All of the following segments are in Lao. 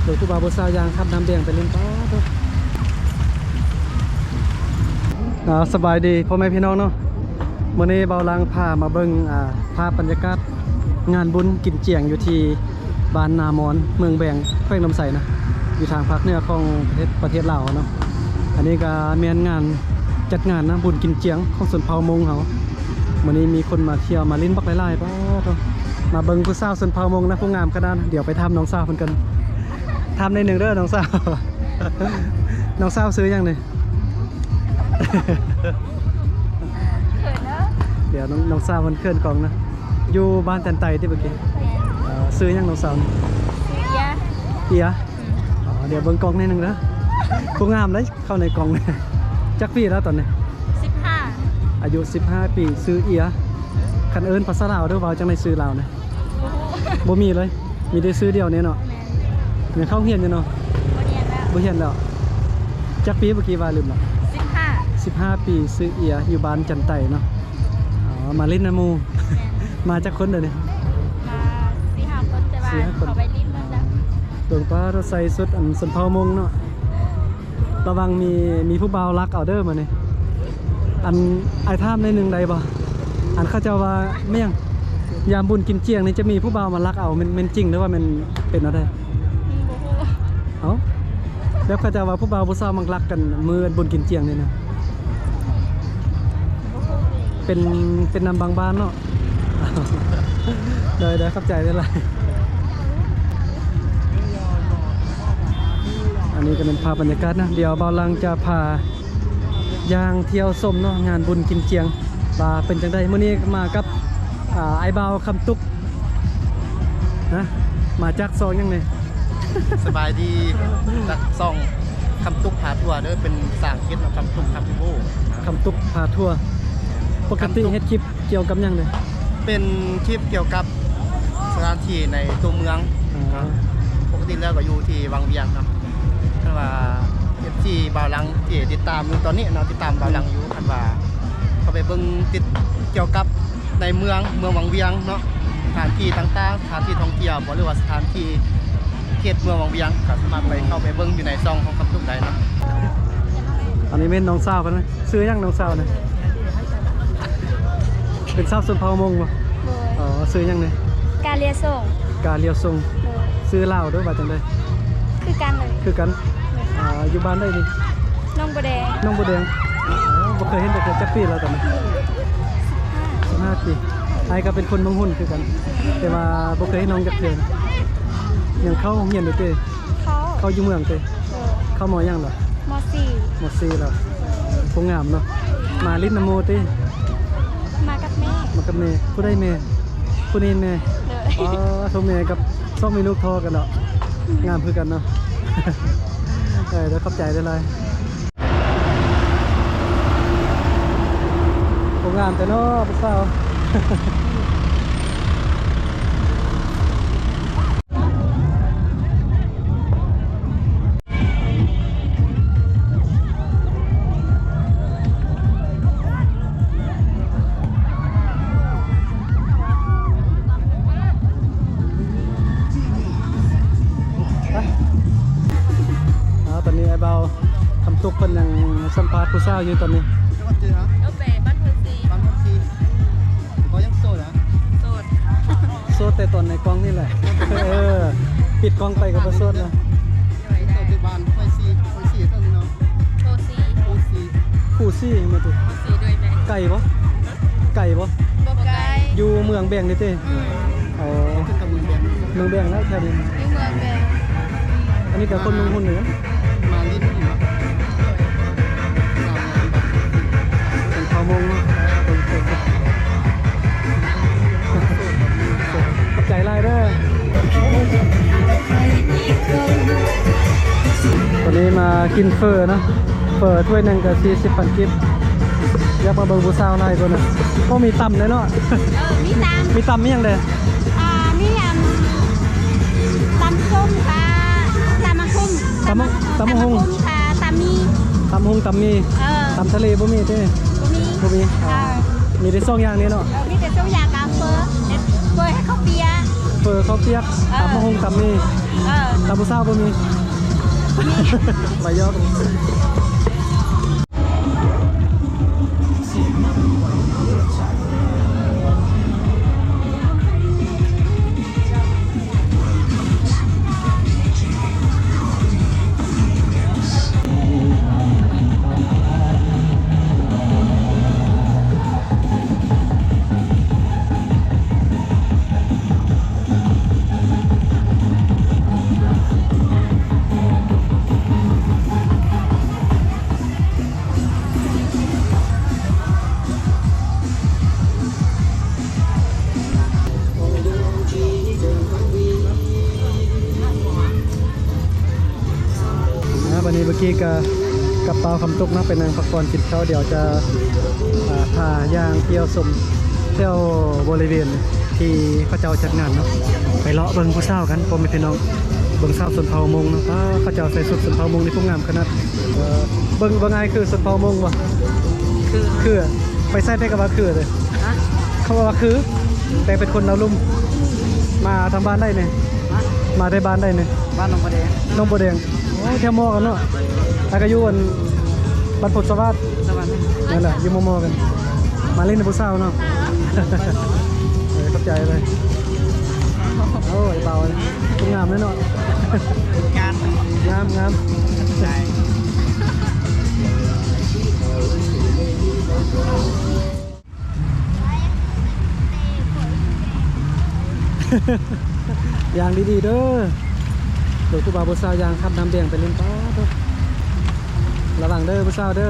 ໂດຍຜູ້ບ່າວຜູ້ສາວຍ່າງຂ້າມນ້ຳແດງໄປຫຼິ້ນ. ປ້າດໂທ້ ອ່າ ສະບາຍດີພໍ່ແມ່ພີ່ນ້ອງເນາະ, ມື້ນີ້ບ່າວຫຼັງພາມາເບິ່ງ ອ່າ ພາບບັນຍາກາດງານບຸນກິນຈຽງຢູ່ທີ່ບ້ານນາມອນ ເມືອງແບງ ແຂວງລຳໄຊນະ, ຢູ່ທາງພາກເໜືອຂອງປະເທດ ປະເທດລາວເນາະ. ອັນນີ້ກໍແມ່ນງານ ຈັດງານນະ ບຸນກິນຈຽງຂອງຊົນເຜົ່າມົ້ງເຮົາ. ມື້ນີ້ມີຄົນມາທ່ຽວມາຫຼິ້ນບັກຫຼາຍໆ. ປ້າດໂທ້ ມາເບິ່ງຜູ້ສາວຊົນເຜົ່າມົ້ງນະ ຜູ້ງາມຂະໜາດ. ດຽວໄປຖາມນ້ອງສາວເພິ່ນກ່ອນ. ຖາມໜ້ອຍໜຶ່ງເດີນ້ອງສາວ. ນ້ອງສາວຊື່ຫຍັງນີ້? ເຂີນເດີ. ດຽວນ້ອງ ນ້ອງສາວເພິ່ນເຂີນກ້ອງນະ. ຢູ່ບ້ານຈັນໄຕຕິເມື່ອກີ້? ແມ່ນ. ເອີ ຊື່ຫຍັງນ້ອງສາວນີ້? ຊື່ເອຍ. ເອຍ? ອືມ. ອໍ ດຽວເບິ່ງກ້ອງໜ້ອຍໜຶ່ງເດີ. ຜູ້ງາມເດ້. ເຂົ້າໃນກ້ອງ. ຈັກປີແລ້ວຕອນນີ້? ສິບຫ້າ. ອາຍຸສິບຫ້າປີ ຊື່ເອຍ. ຄັນເອີ້ນພາສາລາວເດີ ເວົ້າຈັ່ງໃດຊື່ລາວນະ? ບໍ່ຮູ້ ບໍ່ມີເລີຍ ມີແຕ່ຊື່ດຽວນີ້ເນາະ. ແມ່ນ. ຍັງເຂົ້າຮຽນຢູ່ເນາະ? ບໍ່ຮຽນແລ້ວ ບໍ່ຮຽນແລ້ວ. ຈັກປີເມື່ອກີ້ວ່າລືມລະ? ສິບຫ້າ. ສິບຫ້າປີ ຊື່ເອຍ ຢູ່ບ້ານຈັນໄຕເນາະ. ອໍ ມາຫຼິ້ນນຳໝູ່. ແມ່ນ. ມາຈັກຄົນດຽວນີ້? ມາສີ່ຫ້າຄົນ ແຕ່ວ່າເຂົາໄປຫຼິ້ນໝົດແລ້ວ. ເບິ່ງປ້າໂທ້ ໃສ່ຊຸດອັນຊົນເຜົ່າມົ້ງເນາະ. ລະວັງມີ ມີຜູ້ບ່າວລັກເອົາເດີມື້ນີ້. ອັນ ອ້າຍຖາມໜ້ອຍໜຶ່ງໄດ້ບໍ່? ອັນເຂົາເຈົ້າວ່າແມ່ນຫຍັງ ຍາມບຸນກິນຈຽງນີ້ຈະມີຜູ້ບ່າວມາລັກເອົາ ແມ່ນ ແມ່ນຈິງ ຫຼືວ່າແມ່ນເປັນແນວໃດ? ອືມ ບໍ່ຮູ້. ເອົ້າ ແບບເຂົາເຈົ້າວ່າຜູ້ບ່າວຜູ້ສາວມັກລັກກັນມື້ບຸນກິນຈຽງນີ້ນະ. ບໍ່ຮູ້. ເປັນ ເປັນນຳບາງບ້ານເນາະ. ໂດຍ ໂດຍ ຂອບໃຈຫຼາຍໆ. ອັນນີ້ກໍເປັນພາບບັນຍາກາດນະ. ດຽວບ່າວຫຼັງຈະພາຍ່າງທ່ຽວຊົມເນາະ ງານບຸນກິນຈຽງ ວ່າເປັນຈັ່ງໃດ. ມື້ນີ້ມາກັບ ອ່າ ອ້າຍບ່າວຄຳຕຸກນະ. ມາຈາກຊ່ອງຫຍັງນີ້? ສະບາຍດີ ຈາກຊ່ອງຄຳຕຸກພາທົ່ວເດີ ເປັນພາສາອັງກິດເນາະ ຄຳຕຸກ ຄຳຕຸກ ຄຳຕຸກພາທົ່ວ. ປົກກະຕິເຮັດຄລິບ ກ່ຽວກັບຫຍັງເດ? ເປັນຄລິບກ່ຽວກັບສະຖານທີ່ໃນຕົວເມືອງ. ອໍ ເນາະ ປົກກະຕິແລ້ວກໍຢູ່ທີ່ວັງວຽງເນາະ. ຖ້າວ່າເອັຟຊີບ່າວຫຼັງທີ່ຕິດຕາມຢູ່ຕອນນີ້ເນາະ ຕິດຕາມບ່າວຫຼັງຢູ່ ຄັນວ່າເຂົ້າໄປເບິ່ງຕິດກ່ຽວກັບໃນເມືອງ ເມືອງວັງວຽງເນາະ ສະຖານທີ່ຕ່າງໆ ສະຖານທີ່ທ່ອງທ່ຽວບໍ ຫຼືວ່າສະຖານທີ່ເຂດເມືອງວັງວຽງ ກໍສາມາດໄປ ເຂົ້າໄປເບິ່ງຢູ່ໃນຊ່ອງຂອງຄຳຕຸກໄດ້ເນາະ. ອັນນີ້ແມ່ນນ້ອງສາວເພິ່ນນະ. ຊື່ຫຍັງນ້ອງສາວນະ? ເປັນຊາວຊົນເຜົ່າມົ້ງບໍ່? ໂດຍ. ອໍ ຊື່ຫຍັງນີ້? ກາລຽວຊົງ. ກາລຽວຊົງ. ໂດຍ. ຊື່ລາວເດີ ວ່າຈັ່ງໃດ? ຄືກັນເລີຍ. ຄືກັນ. ໂດຍ. ອ່າ ຢູ່ບ້ານໃດນີ້? ໜອງບົວແດງ. ໜອງບົວແດງ. ອໍ ບໍ່ເຄີຍເຫັນຈັກເທື່ອ. ຈັກປີແລ້ວຕອນນີ້? ສິບຫ້າ. ສິບຫ້າປີ. ອ້າຍກໍເປັນຄົນເມືອງຮຸນຄືກັນ ແຕ່ວ່າບໍ່ເຄີຍເຫັນນ້ອງຈັກເທື່ອ. ຍັງເຂົ້າໂຮງຮຽນຢູ່ຕິ? ເຂົ້າ. ເຂົ້າຢູ່ເມືອງຕິ? ເອີ ເຂົ້າ ມໍ ຫຍັງລະ? ມໍສີ່. ມໍສີ່ແລ້ວ. ຜູ້ງາມເນາະ. ມາຫຼິ້ນນຳໝູ່ຕິ? ມາກັບແມ່. ມາກັບແມ່. ຜູ້ໃດແມ່? ຜູ້ນີ້ແມ່. ໂດຍ. ອໍ ໂທ ແມ່ກັບສອງແມ່ລູກທໍ່ກັນເນາະ. ງາມຄືກັນເນາະ. ເອີ ເດີ ຂອບໃຈຫຼາຍໆ. ໂອ້ ງາມແທ້ເນາະຜູ້ສາວ. ອ່າ ຕອນນີ້ອ້າຍບ່າວຄຳຕຸກເພິ່ນຍັງສຳພາດຜູ້ສາວຢູ່ຕອນນີ້. ໂອເຄ ບ້ານໂພນຊີ. ບ້ານໂພນຊີ. ກໍຍັງໂສດຫວາ? ໂສດ. ໂສດແຕ່ຕອນໃນກ້ອງນີ້ແຫຼະ. ເອີ ປິດກ້ອງໄປກໍບໍ່ໂສດແລ້ວ. ໂສດຢູ່ບ້ານໂພນຊີ. ໂພນຊີຕົວນີ້ເນາະ. ໂພນຊີ. ໂພນຊີ. ໂພນຊີແມ່ນຕິ? ໂພນຊີ ໂດຍແມ່ນ. ໄກບໍ່? ໄກບໍ່? ບໍ່ໄກ. ຢູ່ເມືອງແບງນີ້ຕິ? ອືມ. ອໍ ເມືອງແບງແລ້ວແຖວນີ້. ຢູ່ເມືອງແບງ. ອັນນີ້ກໍຄົນເມືອງຮຸນເນາະ. ມາຫຼິ້ນຢູ່ເນາະ. ເປັນເຜົ່າມົ້ງເນາະ. ຂອບໃຈຫຼາຍເດີ. ຕອນນີ້ມາກິນເຝີເນາະ. ເຝີຖ້ວຍໜຶ່ງກໍສີ່ສິບພັນກີບ. ຢາກມາເບິ່ງຜູ້ສາວຫຼາຍກ່ອນນະ. ໂອ້ ມີຕຳເດ້ເນາະ. ເອີ ມີຕຳ. ມີຕຳມີຫຍັງແດ່? ອ່າ ມີອັນ ຕຳສົ້ມກະ ຕຳໝາກຫຸ່ງ. ຕຳ ຕຳໝາກຫຸ່ງ. ຕຳໝາກຫຸ່ງກະ ຕຳໝີ່. ຕຳໝາກຫຸ່ງ ຕຳໝີ່. ເອີ ຕຳທະເລບໍ່ມີຕິ? ບໍ່ມີ. ບໍ່ມີ. ເອີ ມີແຕ່ສອງຢ່າງນີ້ເນາະ. ເອີ ມີແຕ່ສອງຢ່າງກັບເຝີ. ເຝີເຮັດເຂົ້າປຽກ. ເຝີ ເຂົ້າປຽກ ເອີ ຕຳບັກຫຸ່ງ ຕຳໝີ່ ເອີ ຕຳຜູ້ສາວບໍ່ມີ ບໍ່ຢອກ. ອ່າ ບັດນີ້ເມື່ອກີ້ກະກັບປ່າວຄຳຕົກເນາະ ໄປນັ່ງພັກຜ່ອນກິນເຂົ້າ ດຽວຈະ ອ່າ ພາຍ່າງທ່ຽວຊົມແຖວບໍລິເວນທີ່ເຂົາເຈົ້າຈັດງານເນາະ ໄປເລາະເບິ່ງຜູ້ສາວກັນ ພໍ່ແມ່ພີ່ນ້ອງ ເບິ່ງສາວຊົນເຜົ່າມົ້ງເນາະ. ປ້າ ເຂົາເຈົ້າໃສ່ຊຸດຊົນເຜົ່າມົ້ງນີ້ ພວກງາມຂະໜາດ. ເອີ ເບິ່ງ ເບິ່ງອ້າຍ ຄືຊົນເຜົ່າມົ້ງບໍ່? ຄື ຄື ໄປໃສໃຜກະວ່າຄືເດ້. ຮະ? ເຂົາວ່າຄື ແຕ່ເປັນຄົນລາວລຸ່ມ. ມາທາງບ້ານໃດນີ້? ຮະ? ມາແຕ່ບ້ານໃດນີ້? ບ້ານໜອງບົວແດງ. ໜອງບົວແດງ. ໂອ້ ແຖວໝໍ້ກັນເນາະ. ແລ້ວກະຢູ່ອັນ ບ້ານໂພນສະຫວັດ. ສະຫວັດ. ນັ້ນແຫຼະ ຢູ່ໝໍ້ໆກັນ. ມາຫຼິ້ນນຳຜູ້ສາວເນາະ. ເອີ ຂອບໃຈເລີຍ. ໂອ້ຍ ເບົາເລີຍ. ງາມເລີຍເນາະ. ງາມ ງາມ. ຍ່າງດີໆເດີ. ເບິ່ງຜູ້ບ່າວຜູ້ສາວຍ່າງຂ້າມນ້ຳແດງໄປຫຼິ້ນ. ປ້າໂທ້ ລະວັງເດີຜູ້ສາວເດີ.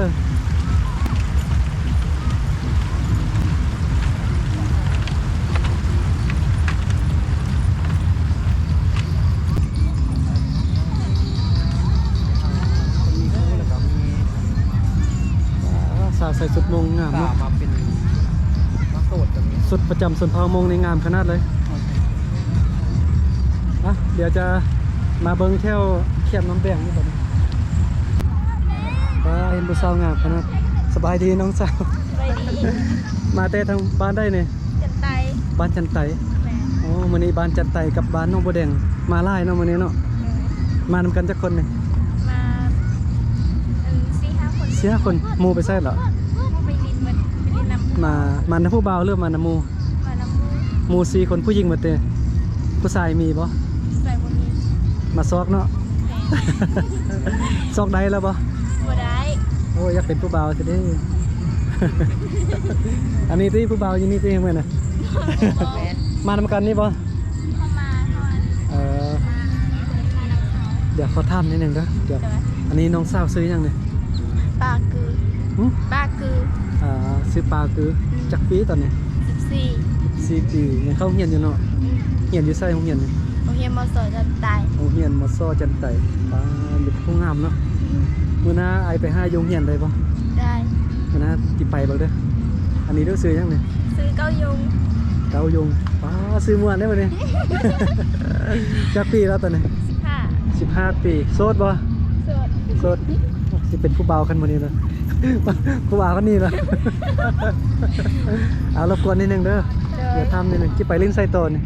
ສາວໃສ່ຊຸດມົ້ງງາມເນາະ ມາເປັນ ມາໂສດກັນນີ້ ຊຸດປະຈຳຊົນເຜົ່າມົ້ງນີ້ງາມຂະໜາດເລີຍ. ອ່ະ ດຽວຈະມາເບິ່ງແຖວແຄມນ້ຳແດງນີ້ບັດນີ້. ວ້າ ເຫັນຜູ້ສາວງາມຂະໜາດ. ສະບາຍດີນ້ອງສາວ. ສະບາຍດີ. ມາແຕ່ທາງບ້ານໃດນີ້? ຈັນໄຕ. ບ້ານຈັນໄຕ. ແມ່ນ. ໂອ້ ມື້ນີ້ບ້ານຈັນໄຕກັບບ້ານໜອງບົວແດງ ມາຫຼາຍເນາະມື້ນີ້ເນາະ. ແມ່ນ. ມານຳກັນຈັກຄົນນີ້? ມາ ເອີ ສີ່ຫ້າຄົນ. ສີ່ຫ້າຄົນ. ໝູ່ໄປໃສລະ? ໝູ່ໄປຫຼິ້ນ ໄປຫຼິ້ນນຳ. ມາ ມານຳຜູ້ບ່າວ ຫຼືມານຳໝູ່? ມານຳໝູ່. ໝູ່ສີ່ຄົນ ຜູ້ຍິງໝົດເດ. ຜູ້ຊາຍມີບໍ່? ຜູ້ຊາຍບໍ່ມີ. ມາຊອກເນາະ. ແມ່ນ. ຊອກໄດ້ລະບໍ່? ບໍ່ໄດ້. ໂອ້ຍ ຢາກເປັນຜູ້ບ່າວຊິເດ້. ອັນນີ້ຕິ ຜູ້ບ່າວຢູ່ນີ້ຕິ ເມື່ອນະ? ບໍ່. ມານຳກັນນີ້ບໍ່? ເຂົ້າມາກ່ອນ. ເອີ ມາ ມານຳເຂົາ. ດຽວຂໍຖາມນິດໜຶ່ງເດີ ດຽວ. ໂດຍ. ອັນນີ້ນ້ອງສາວຊື່ຫຍັງນີ້? ປາກື. ຫຶ? ປາກື. ອ່າ ຊື່ປາກື. ອືມ. ຈັກປີຕອນນີ້? ສິບສີ່. ສິບສີ່ປີ. ຍັງເຂົ້າໂຮງຮຽນຢູ່ເນາະ? ອືມ. ຮຽນຢູ່ໃສໂຮງຮຽນນີ້? ໂຮງຮຽນ ມສ ຈັນໄຕ. ໂຮງຮຽນ ມສ ຈັນໄຕ. ປາ ເປັນຜູ້ງາມເນາະ. ອືມ. ມື້ໜ້າອ້າຍໄປຫາຢູ່ໂຮງຮຽນໄດ້ບໍ່? ໄດ້. ມື້ໜ້າຊິໄປເບິ່ງເດີ. ອັນນີ້ເດີ ຊື່ຫຍັງນີ້? ຊື່ເກົ້າຍົງ. ເກົ້າຍົງ. ປ້າ ຊື່ມ່ວນເດ້ບັດນີ້. ຈັກປີແລ້ວຕອນນີ້? ສິບຫ້າ. ສິບຫ້າປີ. ໂສດບໍ່? ໂສດ. ໂສດ. ຊິເປັນຜູ້ບ່າວຄັນມື້ນີ້ນະ. ຜູ້ບ່າວຄັນນີ້ນະ. ເອົາ ລົບກວນນິດໜຶ່ງເດີ. ໂດຍ. ດຽວຖາມນິດໜຶ່ງ ຊິໄປຫຼິ້ນໃສຕໍ່ນີ້?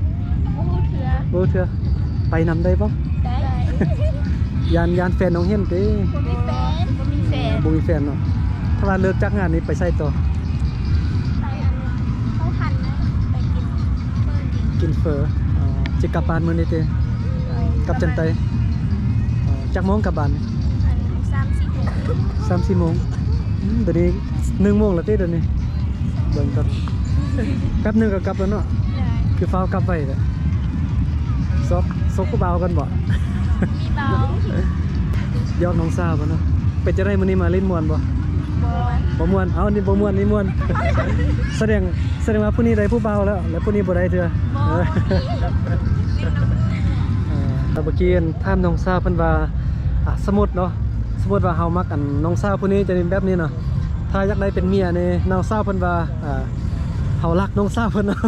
ບໍ່ຮູ້ເທື່ອ. ບໍ່ຮູ້ເທື່ອ. ໄປນຳໄດ້ບໍ່? ໄດ້. ຢ້ານ ຢ້ານແຟນນ້ອງເຫັນຕິ? ບໍ່ມີແຟນ. ບໍ່ມີແຟນ. ບໍ່ມີແຟນເນາະ. ຖ້າວ່າເລີກຈາກງານນີ້ໄປໃສຕໍ່? ໄປອັນ ເຂົ້າພັນນະ ໄປກິນເຝີກິນ. ກິນເຝີ. ອໍ ຊິກັບບ້ານມື້ນີ້ຕິ? ໂດຍ. ກັບຈັນໄຕ. ອໍ ຈັກໂມງກັບບ້ານ? ອັນ ສາມສີ່ໂມງ. ສາມສີ່ໂມງ. ອືມ ດຽວນີ້ໜຶ່ງໂມງແລ້ວຕິດຽວນີ້? ເບິ່ງກ່ອນ ແປັບໜຶ່ງກໍກັບແລ້ວເນາະ. ໂດຍ. ຄືຟ້າວກັບໄວແທ້. ຊອກ ຊອກຜູ້ບ່າວກັນບໍ? ມີບ່າວ. ຢອກນ້ອງສາວເພິ່ນເນາະ. ເປັນຈັ່ງໃດມື້ນີ້ມາຫຼິ້ນມ່ວນບໍ່? ບໍ່. ບໍ່ມ່ວນ. ເອົ້າ ນີ້ບໍ່ມ່ວນ ນີ້ມ່ວນ. ສະແດງ ສະແດງວ່າຜູ້ນີ້ໄດ້ຜູ້ບ່າວແລ້ວ ແລະ ຜູ້ນີ້ບໍ່ໄດ້ເທື່ອ. ບໍ່. ເອີ ແລ້ວເມື່ອກີ້ຖາມນ້ອງສາວເພິ່ນວ່າ ອ່າ ສົມມຸດເນາະ ສົມມຸດວ່າເຮົາມັກອັນນ້ອງສາວຜູ້ນີ້ຈະເປັນແບບນີ້ເນາະ ຖ້າຢາກໄດ້ເປັນເມຍນີ້ ນ້ອງສາວເພິ່ນວ່າ ອ່າ ເຮົາລັກນ້ອງສາວເພິ່ນເນາະ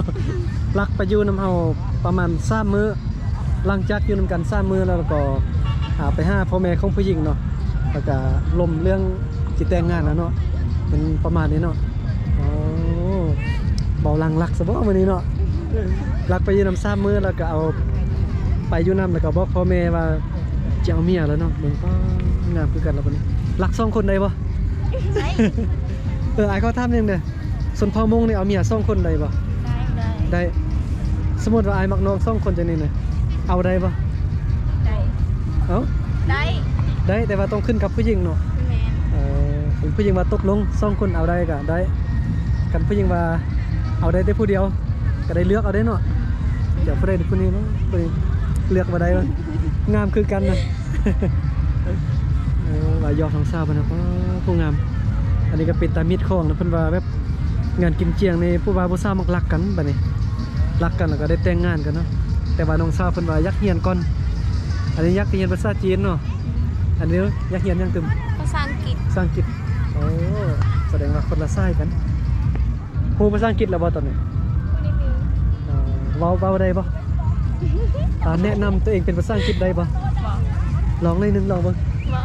ລັກໄປຢູ່ນຳເຮົາປະມານສາມມື້ ຫຼັງຈາກຢູ່ນຳກັນສາມມື້ແລ້ວ ແລ້ວກໍ ອ່າ ໄປຫາພໍ່ແມ່ຂອງຜູ້ຍິງເນາະ ແລ້ວກະລົມເລື່ອງຊິແຕ່ງງານແລ້ວເນາະ ເປັນປະມານນີ້ເນາະ. ໂອ້ ເບົາຫຼັງລັກຊະບໍມື້ນີ້ເນາະ. ລັກໄປຢູ່ນຳສາມມື້ ແລ້ວກໍເອົາໄປຢູ່ນຳ ແລ້ວກໍບອກພໍ່ແມ່ວ່າຈະເອົາເມຍແລ້ວເນາະ. ເບິ່ງ ປ້າ ງາມຄືກັນລະບັດນີ້. ລັກສອງຄົນໄດ້ບໍ່? ໄດ້. ເອີ ອ້າຍຂໍຖາມໜຶ່ງເດີ້ ຊົນເຜົ່າມົ້ງນີ້ເອົາເມຍສອງຄົນໄດ້ບໍ່? ໄດ້ ໄດ້. ໄດ້ ສົມມຸດວ່າອ້າຍມັກນ້ອງສອງຄົນຈັ່ງນີ້ນະ ເອົາໄດ້ບໍ່? ໄດ້. ເອົ້າ ໄດ້ ໄດ້ ແຕ່ວ່າຕ້ອງຂຶ້ນກັບຜູ້ຍິງເນາະ. ແມ່ນ. ເອີ ຄັນຜູ້ຍິງວ່າຕົກລົງສອງຄົນເອົາໄດ້ກໍໄດ້ ຄັນຜູ້ຍິງວ່າເອົາໄດ້ແຕ່ຜູ້ດຽວ ກໍໄດ້ເລືອກເອົາເດ້ເນາະ. ຈະຜູ້ໃດຜູ້ນີ້ ຜູ້ນີ້ເລືອກບໍ່ໄດ້ ງາມຄືກັນນະ. ເອີ ວ່າຢອກນ້ອງສາວເພິ່ນນະ ໂອ້ ຜູ້ງາມ. ອັນນີ້ກໍເປັນຕາມິດຂອງນະ ເພິ່ນວ່າແບບງານກິນຈຽງນີ້ ຜູ້ບ່າວຜູ້ສາວມັກລັກກັນບັດນີ້ ລັກກັນແລ້ວກໍໄດ້ແຕ່ງງານກັນເນາະ. ແຕ່ວ່ານ້ອງສາວເພິ່ນວ່າຢາກຮຽນກ່ອນ ອັນນີ້ຢາກຮຽນພາສາຈີນເນາະ. ອັນນີ້ຢາກຮຽນຫຍັງຕື່ມ? ພາສາອັງກິດ. ພາສາອັງກິດ. ໂອ້ ສະແດງວ່າຄົນລະສາຍກັນ. ຮູ້ພາສາອັງກິດແລ້ວບໍ່ຕອນນີ້? ເອີ ເວົ້າ ເວົ້າໄດ້ບໍ່? ອ່າ ແນະນຳຕົວເອງເປັນພາສາອັງກິດໄດ້ບໍ່? ບໍ່. ລອງໜ້ອຍໜຶ່ງ ລອງເບິ່ງ. ບໍ່.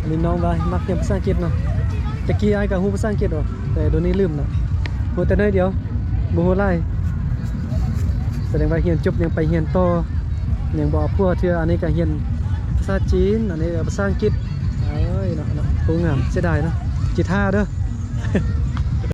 ອັນນີ້ນ້ອງວ່າມັກຮຽນພາສາອັງກິດເນາະ. ແຕ່ກີ້ອ້າຍກໍຮູ້ພາສາອັງກິດຢູ່ ແຕ່ດຽວນີ້ລືມລະ ຮູ້ແຕ່ໜ້ອຍດຽວ ບໍ່ຮູ້ຫຼາຍ. ສະແດງວ່າຮຽນຈົບຍັງໄປຮຽນຕໍ່ ຍັງບໍ່ເອົາຜົວເທື່ອ. ອັນນີ້ກໍຮຽນພາສາຈີນ ອັນນີ້ກໍພາສາອັງກິດ. ເອີຍເນາະ ເນາະ ຜູ້ງາມ ເສຍດາຍເນາະ. ຈິທ່າເດີ້.